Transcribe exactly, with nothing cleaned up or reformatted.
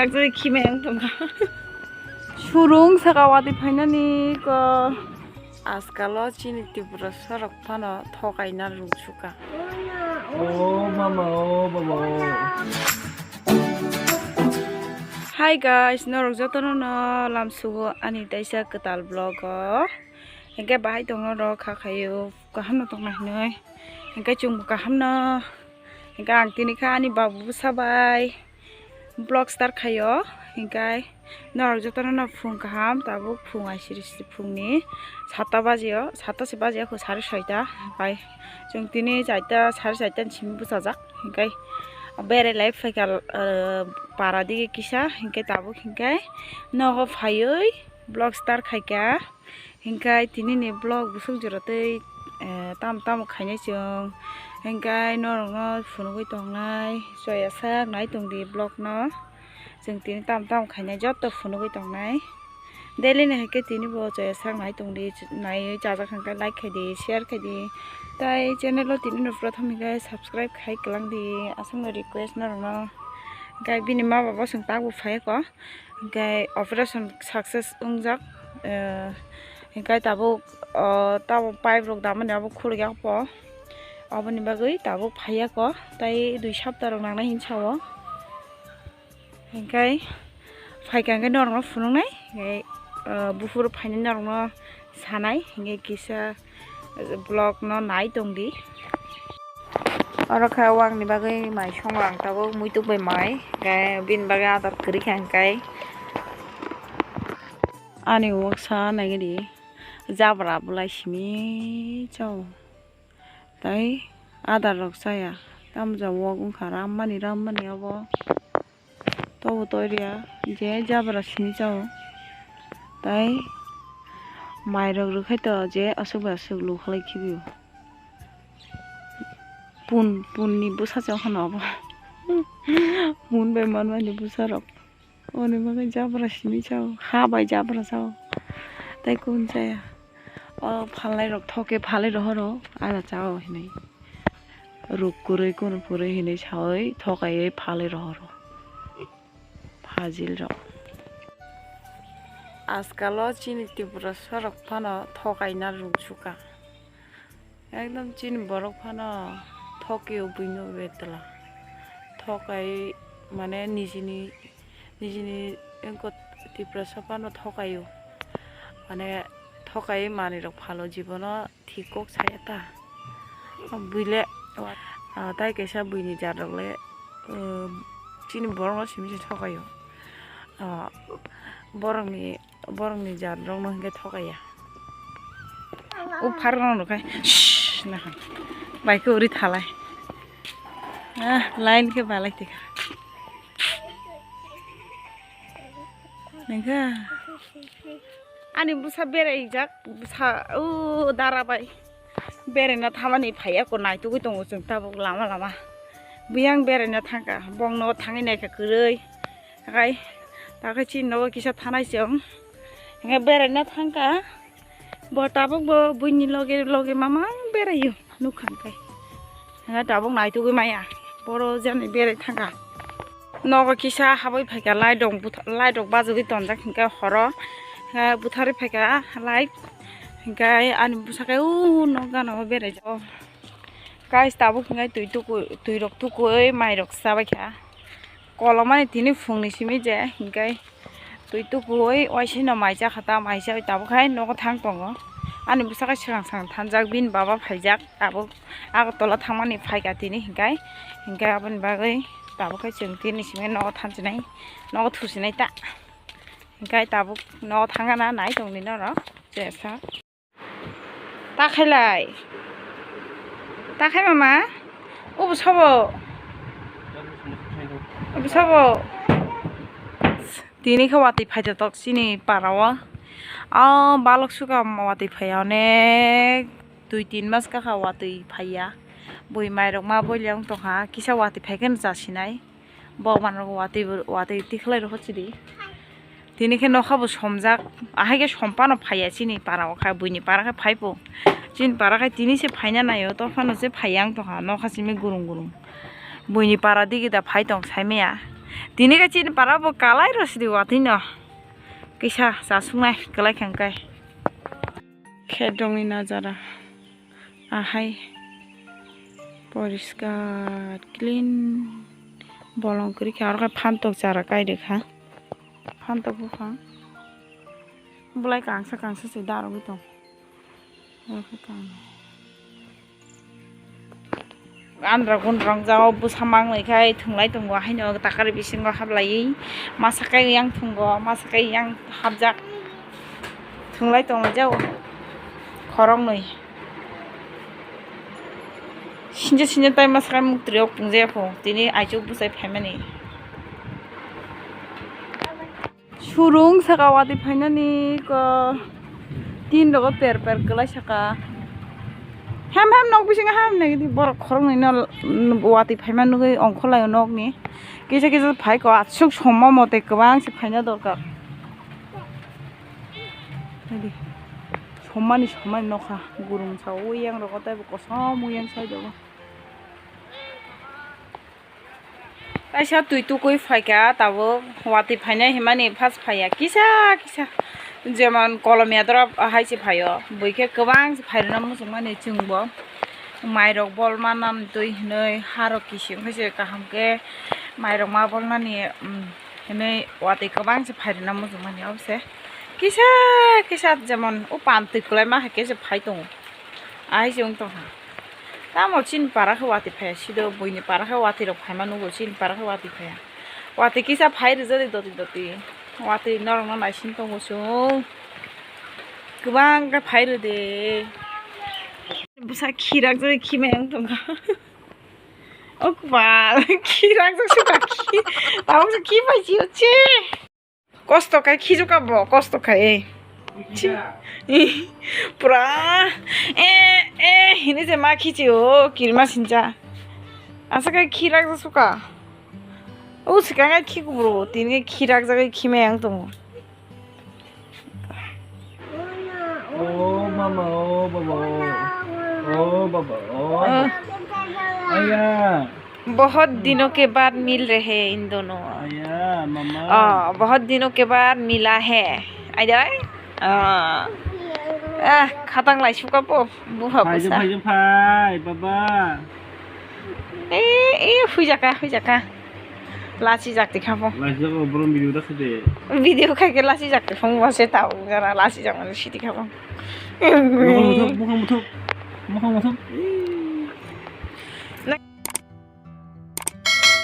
Jai khimeng tongkha. Surung saka watwi phainani ko. Askalo chini Tripura sorok phano thokaina rwngsuka. Oh mama, oh baba, oh. Hi guys, norok jotono no lamsugo ani taisa kwtal vlog o. Hingke bahai tongo rok kha khayo, kaham no tongna hinoi. Hingke chwngbo kaham no. Hingke ang tini kha ani babu bwsa bai vlog start khayo. Hingke norok jotono no phung kaham, tabuk phung aisiri siri phungni satta baji o, satta se baji o, sari soita bai. Chwng tini chaita, sari chaita ni simi bwchajak. Hingke bere lai phaikha, ah, para dige kisa, hingke tabuk hingke nogo phaioi vlog start khaikha. Hingke tini ni vlog bwswk jora tei, eh, tamo tamo khainai chwng. Hingke norok no phunugwi tongnai, choya sak nai tongdi vlog no. Chwng tini tamo tamo khainai joto phunugwi tongnai. Daily ni hai khe tini bo choya sak nai tongdi, naiwi chajak hingke like khaidi, share khaidi. Tai channel o tini no prothom hingke subscribe khai kwlangdi, aswkno request norok no. Hingke bini ma baba chwng tabuk phai kho. Hingke operation success wngjak, eh, hingke tabuk, oh, tabuk pipe rok damani abo khuluk yak po, aboni bagwi tabuk phaiya kho, tai dui sapta rok nangnai hinwi sao. Hingke phaikha hingke norokno phunuknai, hingke, eh, buphuru phainai norokno sanai, hingke kisa vlog no nai tongdi. Oro khe o ang ni bagwi mai songo ang tabuk muituk bai mai, hingke bini bagwi adar kwrwi kha hingke ani wngsa naigidi jabra bolai simi chao, tai adar rok chaya, tamja wok wngkha rammani rammani obo. Tobo toiria je jabra sini chao. Tai mairok rwkhaito je aswk bai aswk lukhalai khibio. Pun, punni bwsa se okhano obo. Pun bai manmani bwsarok. Oni bagwi jabra sini chao. Ha bai jabra chao. Tai kun chaya. O phalnai rok thoke phalwi rohoro. Ada chao hinwi. Ruk kwrwi kunu kwrwi hinwi sawi thokaiwi phalwi rohoro. Phajil rok. Askalo chini Tripura sorok phano thokaina rwngsuka. Ekdom chini borok phano thokio buino betla. Thokai mane nijini, nijini engko Tiprasa phano thokaio. Mane thokai manwi rok phalo jibono. Thik kok saya ta. Buile, ah, tai kaisa buini jat rok le, eh, chini borok no simi se thokaio. Ah, borok ni, borok ni jat rok no hingke thokaya. O phar no rok hai, shh, na ha. Bai ke uri thalai. Ah, line ke balai tika. Nengka. Ani bwsa beraijak, bwsa, o dara bai. Beraina thamani phaiya ko naitugwi tongo chwng tabuk lama lama. Biyang beraina thangkha, bongno thangwi naikha kwrwi. Hakai, takhai chini nogo kisa thanai chwng. Hingke beraina thangkha. Bo tabuk bo buini loge loge mamang beraio. Nukha hingke. Hingke tabuk naitugwi maya. Boro jani berai thangkha. Nogo kisa habwi phaikha light rok butha-, light rok bachogwi tonjak hingke horo. Hingke butharwi phaikha light. Hingke ani bwsake o nok gana o beraijak. Guys, tabuk hingke twi tuku-, twi rok tukui mai rok chabaikha. Kolomani tini phungni simi je hingke twi tukuui waisino mai chakha ta, mai chaui tabuk hai nogo thang tongo. Ani bwsakhe swkang swkang thanjak, bini baba phaijak tabuk Agartala thangmani phaikha tini hingke, hingke aboni bagwi tabuk khe chwng tini simi nogo thansinai, nogo thusinai ta. Hingke tabuk nogo thangana nai tongdi norok jesa. Ta khailai. Ta khai mama. Ubu sabo. Ubu sabo. Tini khe watwi phaida tok chini para o. O balok suka watwi phaiya onek dui tin mas kakha watwi phaiya. Bui mairok ma boilya wng tongkha kisa watwi phai kheno chasinai. Bokman rok watwi, watwi tikhlai rokho chidi. Tini khe nokha bo somjak, ahai khe sompano phaiya chini para o kha, buini para khe phaipo. Chini para khe tini se phaina naio, tophano se phaiya wng tongkha, nokha simi gurung gurung. Buini para digi da phai tong saimaya. Tini khe chini para bo kalai rw sidi watwi no. Kisa chasuknai kwlai kha hwnkhe. Khe dongni najara. Ahai. Poriskar clean. Bolong kwrwi kha aro khe phantok chara kai rwkha. Phantok buphang. Bulai kangsa kangsa se darogwi tong. Andra gun rong jao bwsa mangnai khai thwnglai tongo haino takari bisingo hablaiwi masa kai yang thwngo masa kai yang hapjak thwnglai tongo jao khoroknwi sinje sinje tai masa kai muktwi rok pungjaya kho tini aichuk bwsai phaimani. Surung saka watwi phainani ko tin rogo per per kwlai saka. Hem hem nok bisingo ham nai di borok khoroknwi no watwi phaima nugwi ongkhorlai o nokni. Kisa kisa phai ko aswk somma mote kwbang se phaina dorkar. Naidi. Sommani sommani nokha gurung sa uyang rogo tei bo kosom uyang side o. Kaisa twi tukui phaikha tabuk watwi phainai hinmani first phaiya kisa kisa jemon kolomya dorop hai se phaio buikhe kwbang se phairwna muchungmani chwngbo mairok bolma nam twi hinwi harok kisim khe se kaham khe mairok ma bolnani hinwi watwi kwbang se phairwna muchungmani obose kisa kisa jemon o pantwi kwlaima hai khe se phai tongo. Ahai se wng tongkha. Tamo chini para khe watwi phaiya sido, buini para khe watwi rok phaima nugo, chini para khe watwi phaiya. Watwi kisa phai rijadi doti doti. Watwi norokno naising tongo chwng. Kwbang khe phai rwdi. Bwsa khirak jagwi khimai wng tongkha. O kwbal khirak jak suka khi. Tabuk se khi pai chi o che. Kosto khai khijuka bo, kosto khai. Chi. Pura, eh, eh, hini je ma khichi o, kirima sincha. Asa khai khirak ja suka. O sika khai khi kubro, tini khirak ja khai khimai ang tongo. Oh, mama, oh, baba, oh. Oh, baba, oh. Ah. Aya. बहुत दिनों के बाद मिल रहे हैं इन दोनों। Aya, mama. Oh, बहुत दिनों के बाद मिला है। Ai dai? Ah. Ah, khatang lai suka po. Buha phai, busa. Phai, phai, baba. Eh, eh, huijaka, huijaka. Lachi jak tikha po. Lachi jak, oh, bro, video da khade. Video khai ke lachi jak tikha po, se tau, gara lachi jak mane si tikha po. Mokang muthok, mokang muthok. Mokang muthok.